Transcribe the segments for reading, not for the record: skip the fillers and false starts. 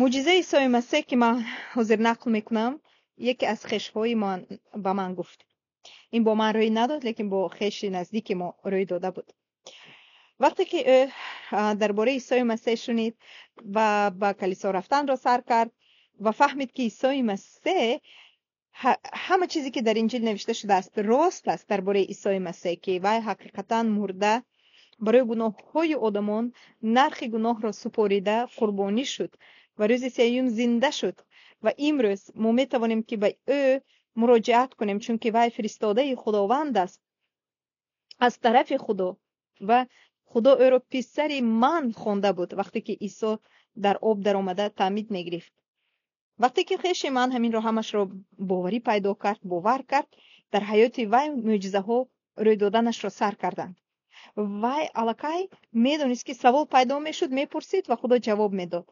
Мӯъҷизаи Исои Масеҳ, ки ман ҳозир нақл мекунам, яке аз хешҳои ман ба ман гуфт. Ин бо ман рӯй надод, лекин бо хеши наздики мо рӯй дода буд. Вақте ки ӯ дар бораи Исои Масеҳ шунид ва ба калисо рафтанро сар кард ва фаҳмид, ки Исои Масеҳ ҳама чизе, ки дар Инҷил навишта шудааст, рост аст дар бораи Исои Масеҳ, ки вай ҳақиқатан мурда, барои гуноҳҳои одамон нархи гуноҳро супорида қурбонӣ шуд ва рӯзи сеюм зинда шуд ва имрӯз мо метавонем, ки ба ӯ муроҷиат кунем, чунки вай фиристодаи Худованд аст аз тарафи Худо ва Худо ӯро писари ман хонда буд, вақте ки Исо дар об даромада таъмид мегирифт. Вақте ки хеши ман ҳаминро ҳамашро боварӣ пайдо кард, бовар кард, дар ҳаёти вай мӯъҷизаҳо рӯй доданашро сар карданд. Вай аллакай медонист, ки савол пайдо мешуд, мепурсид ва Худо ҷавоб медод.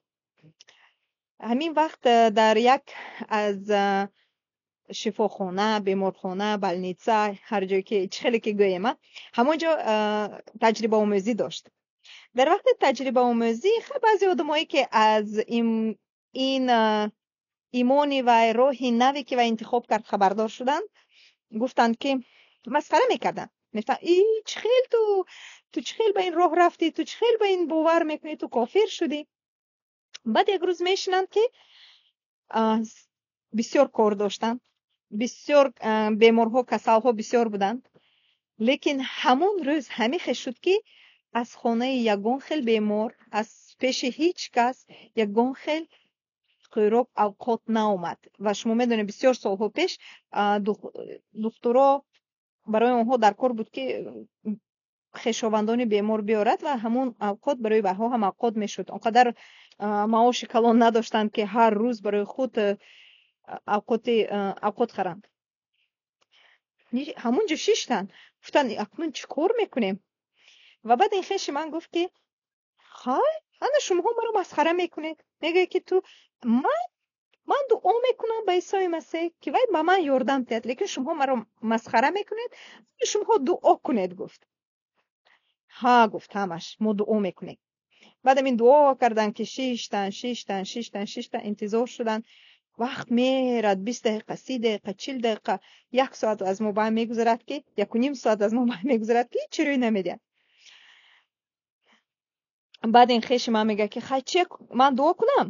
Ҳамин вақт дар як аз шифохона, беморхона, больница, ҳар ҷое ки чӣ хеле ки гӯем, ҳамон ҷо таҷрибаомӯзӣ дошт. Дар вақти таҷрибаомӯзӣ баъзе одамое, ки аз ин имони вай, роҳи наве, ки вай интихоб кард, хабардор шуданд, гуфтанд, ки масхара мекарданд, мегуфтанд: «И чӣ хел ту чӣ хел ба ин роҳ рафтӣ, ту чӣ хел ба ин бовар мекунӣ, ту кофир шудӣ?» Баъд як рӯз мешинанд, ки бисёр кор доштанд, бисёр беморҳо, касалҳо бисёр буданд, лекин ҳамон рӯз ҳамин хел шуд, ки аз хонаи ягон хел бемор, аз пеши ҳеҷ кас ягон хел хӯрок, авқот наомад. Ва шумо медонед, бисёр солҳо пеш духтуро барои онҳо дар кор буд, ки хешовандони бемор биёрад ва ҳамон авқот барои вайҳо ҳам авқот мешуд. Он қадар маоши калон надоштанд, ки ҳар рӯз барои худ авқот харанд. Ҳамун ҷо шиштанд, гуфтанд: «Акнун чӣ кор мекунем?» Ва баъд ин хеши ман гуфт, ки хай, ана шумоҳо маро масхара мекунед, мегӯед, ки ту ман дуо мекунам ба Исои Масеҳ, ки вай ба ман ёрдам диҳад, лекин шумоҳо маро масхара мекунед, шумоҳо дуо кунед, гуфт. Ҳа, гуфт ҳамаш, мо дуо мекунем. Баъд ҳамин дуо карданд, ки шиштан, шиштан, шиштан, шиштан, интизор шуданд. Вақт мерад, 20 дақиқа, 30 дақиқа, 40 дақиқа, як соат аз мобайн мегузарад, ки якуним соат аз мобайн мегузарад, ки ҳеҷ рӯй намедиҳад. Баъд ин хеши ман мегӯяд, ки хай, чи ман дуо кунам?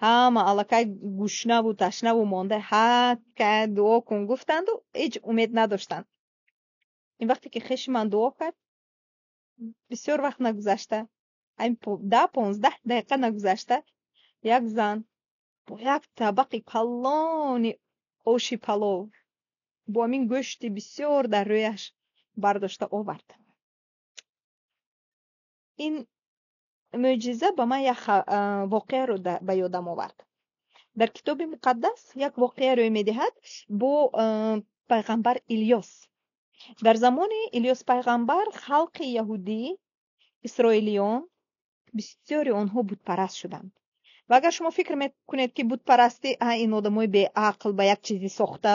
Ҳама аллакай гушнаву ташнаву монда, ҳа, дуо кун, гуфтанду ҳеҷ умед надоштанд. Ин вақте ки хеши ман дуо кард, бисёр вақт нагузашта, 10-15 дақиқа нагузашта, як зан бо як табақи калони оши палов бо ҳамин гӯшти бисёр дар рӯяш бардошта овард. Ин мӯъҷиза ба ман як воқеаро ба ёдам овард. Дар Китоби Муқаддас як воқеа рӯй медиҳад бо пайғамбар Илёс. Дар замони Илёс пайғамбар халқи яҳудӣ, исроилиён, бисёри онҳо бутпараст шуданд. Ва агар шумо фикр мекунед, ки бутпарастӣ, ин одамои беақл ба як чизи сохта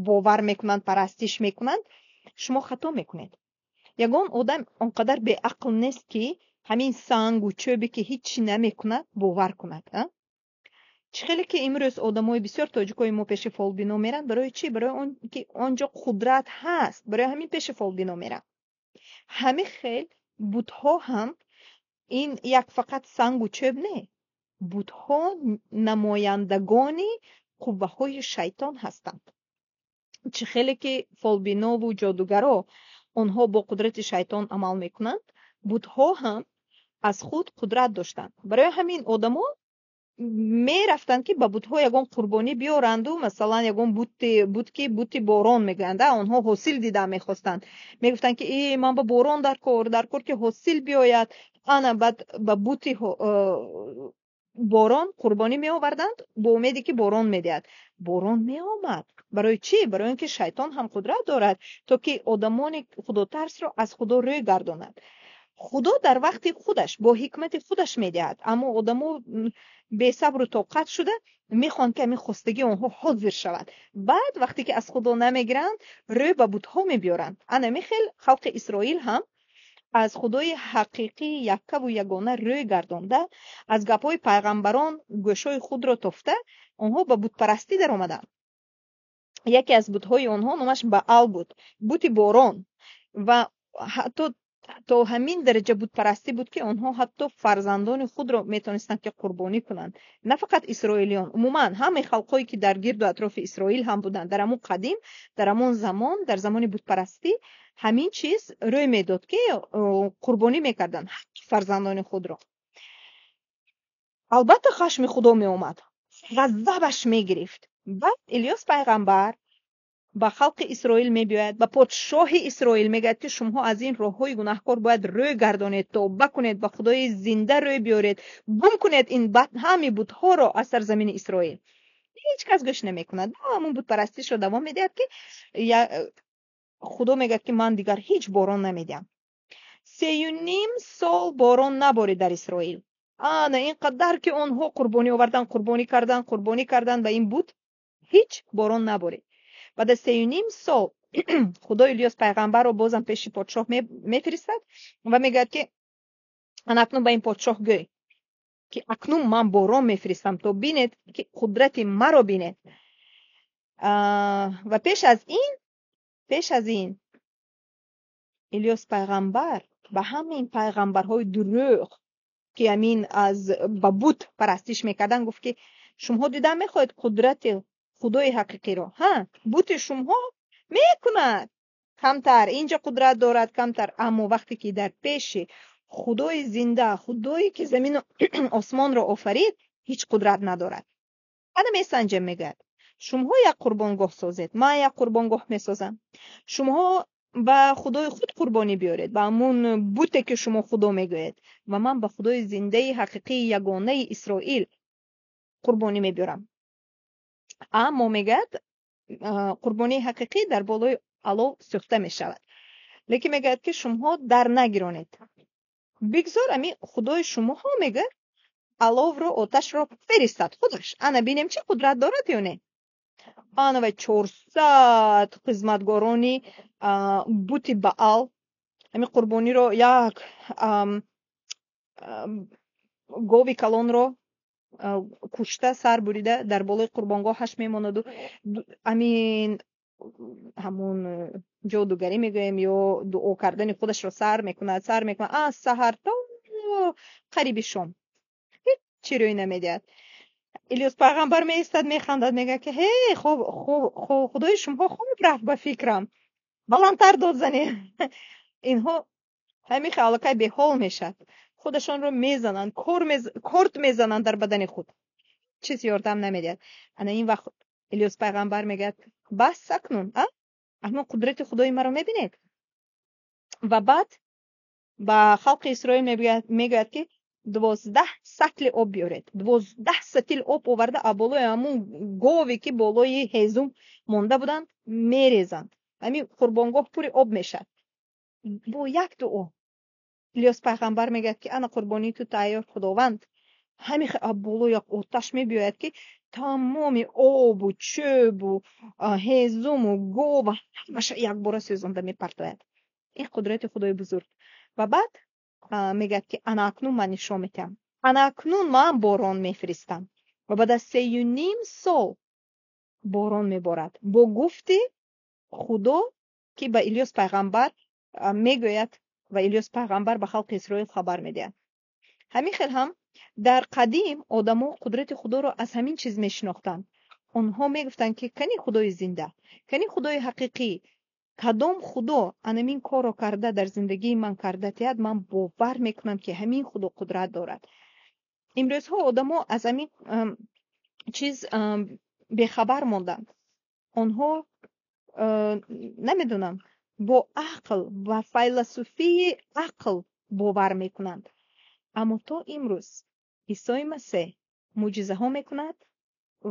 бовар мекунанд, парастиш мекунанд, шумо хато мекунед. Ягон одам он қадар беақл нест, ки ҳамин сангу чӯбе, ки ҳеҷ чӣ намекунад, бовар кунад. Чӣ хеле ки имрӯз одамои бисёр, тоҷикои мо, пеши фолбино меранд. Барои чӣ? Барои он ки он ҷо қудрат ҳаст, барои ҳамин пеши фолбино меранд. Ҳамин хел бутҳо ҳам ин як фақат сангу чӯб не, бутҳо намояндагони қувваҳои шайтон ҳастанд. Чӣ хеле ки фолбинову ҷодугаро, онҳо бо қудрати шайтон амал мекунанд, бутҳо ҳам аз худ қудрат доштанд. Барои ҳамин одамо мерафтанд, ки ба бутҳо ягон қурбонӣ биёранду, масалан, ягон бут, ки бути борон мегӯянд, онҳо ҳосил дида мехостанд, мегуфтанд, ки э, ман ба борон дар кор, ки ҳосил биёяд. Ана баъд ба бути борон қурбонӣ меоварданд бо умеде, ки борон медиҳад. Борон меомад. Барои чӣ? Барои он ки шайтон ҳам қудрат дорад, то ки одамони худотарсро аз Худо рӯй гардонад. Худо дар вақти худаш бо ҳикмати худаш медиҳад, аммо одамо бесабру тоқат шуда мехоҳанд, ки ҳамин хостагии онҳо ҳозир шавад. Баъд вақте ки аз Худо намегиранд, рӯй ба бутҳо мебиёранд. Ана ҳамин хел халқи Исроил ҳам Аз Худои ҳақиқии яккаву ягона рӯй гардонда, аз гапҳои пайғамбарон гӯшҳои худро тофта, онҳо ба бутпарастӣ даромаданд. Яке аз бутҳои онҳо номаш Баал буд, бути борон, ва ҳатто то ҳамин дараҷа бутпарастӣ буд, ки онҳо ҳатто фарзандони худро метавонистанд, ки қурбонӣ кунанд. На фақат исроилиён, умуман ҳамаи халқҳое, ки дар гирду атрофи Исроил ҳам буданд. Дар ҳамон қадим, дар ҳамон замон, дар замони бутпарастӣ ҳамин чиз рӯй медод, ки қурбонӣ мекарданд ҳатто фарзандони худро. Албатта, хашми Худо меомад, ғазабаш мегирифт. Баъд Илёс пайғамбар ба халқи Исроил мебиёяд, ба подшоҳи Исроил мегӯяд, ки шумоҳо аз ин роҳҳои гунаҳкор бояд рӯй гардонед, тавба кунед, ба Худои зинда рӯй биёред, гум кунед ин ҳами бутҳоро аз сарзамини Исроил. Ҳеҷ кас гӯш намекунад, ҳамон бутпарастишро давом медиҳад, ки Худо мегӯяд, ки ман дигар ҳеҷ борон намедиҳам. 3,5 сол борон наборид дар Исроил. Ана ин қадар ки онҳо қурбонӣ овардан, қурбонӣ кардан, қурбонӣ кардан ба ин бут, ҳеҷ борон наборид. Баъд аз 3,5 сол Худо Илёс пайғамбарро бозам пеши подшоҳ мефиристад ва мегӯяд, ки ана акнун ба ин подшоҳ гӯй, ки акнун ман борон мефиристам, то бинед, ки қудрати маро бинед. Ва пеш аз ин Илёс пайғамбар ба ҳамин пайғамбарҳои дурӯғ, ки ҳамин аз ба бут парастиш мекарданд, гуфт, ки шумоҳо дидан мехоҳед қудрати Худои ҳақиқиро? Ҳа, бути шумоҳо мекунад камтар, инҷа қудрат дорад камтар, аммо вақте ки дар пеши Худои зинда, Худое ки замину осмонро офарид, ҳеҷ қудрат надорад. Ана месанҷем, мегӯяд, шумоҳо як қурбонгоҳ созед, ман як қурбонгоҳ месозам. Шумоҳо ба Худои худ қурбонӣ биёред, ба ҳамун буте ки шумо Худо мегӯед, ва ман ба Худои зиндаи ҳақиқии ягонаи Исроил қурбонӣ мебиёрам. Аммо, мегӯяд, қурбонии ҳақиқӣ дар болои алов сӯхта мешавад. Лекин мегӯяд, ки шумоҳо дар нагиронед, бигзор ами Худои шумоҳо, мегӯяд, аловро, оташро фиристад худаш, ана бинем, чӣ қудрат дорад ё не. Ана вай 400 хизматгорони бути Баал ҳамин қурбониро, як гови калонро кушта, сар бурида, дар болои қурбонгоҳаш мемонаду амин ҳамун ҷодугарӣ мегӯем ё дуо кардани худашро сар мекунад, сар мекунад аз саҳар то қариби шом, ҳеҷ рӯй намедиҳад. Илёс пайғамбар меистад, механдад, мегӯяд, ки ҳе, Худои шумоҳо хоб рафт, ба фикрам, баландтар дод занед. Инҳо ҳамин аллакай беҳол мешавад, худашонро мезананд, корд мезананд дар бадани худ, чиз ёрдам намедиҳад. Ана ин вақт Илёс пайғамбар мегӯяд: бас, акнун акнун қудрати Худои маро мебинед. Ва баъд ба халқи Исроил мегӯяд, ки 12 сатли об биёред. 12 сатил об оварда, а болои ҳамун гове ки болои ҳезум монда буданд, мерезанд. Ҳамин қурбонгоҳ пури об мешавад бо як дуо. Илёс пайғамбар мегӯяд, ки ана қурбонии ту тайёр, Худованд. Ҳамин боло як оташ мебиёяд, ки тамоми обу чӯбу ҳезуму гова ҳамаша якбора сӯзонда мепартояд. Ин қудрати Худои бузург. Ва баъд мегӯяд, ки ана акнун ман нишон медиҳам, ана акнун ман борон мефиристам. Ва баъд аз 3,5 сол борон меборад бо гуфти Худо, ки ба Илёс пайғамбар мегӯяд ва Илёс пайғамбар ба халқи Исроил хабар медиҳад. Ҳамин хел ҳам дар қадим одамо қудрати Худоро аз ҳамин чиз мешинохтанд. Онҳо мегуфтанд, ки кани Худои зинда, кани Худои ҳақиқӣ, кадом Худо анамин корро карда, дар зиндагии ман карда тиҳад, ман бовар мекунам, ки ҳамин Худо қудрат дорад. Имрӯзҳо одамо аз ҳамин чиз бехабар монданд. Онҳо, намедонам, бо ақл ва файласуфии ақл бовар мекунанд. Аммо то имрӯз Исои Масеҳ мӯъҷизаҳо мекунад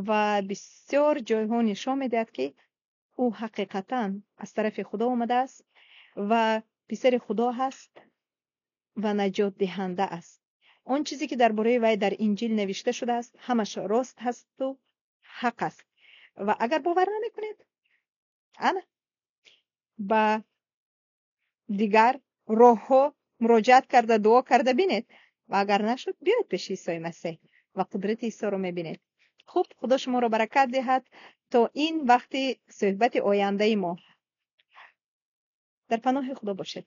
ва бисёр ҷойҳо нишон медиҳад, ки ӯ ҳақиқатан аз тарафи Худо омадааст ва писари Худо ҳаст ва наҷотдиҳанда аст. Он чизе ки дар бораи вай дар Инҷил навишта шудааст, ҳамаш рост ҳасту ҳақ аст. Ва агар бовар намекунед, ана ба дигар роҳҳо. Муроҷиат карда, дуо карда бинед ва агар нашуд, биёед пеши Исои Масеҳ ва қудрати Исоро мебинед. Хуб, Худо шуморо баракат диҳад то ин вақти суҳбати ояндаи мо. Дар паноҳи Худо бошед.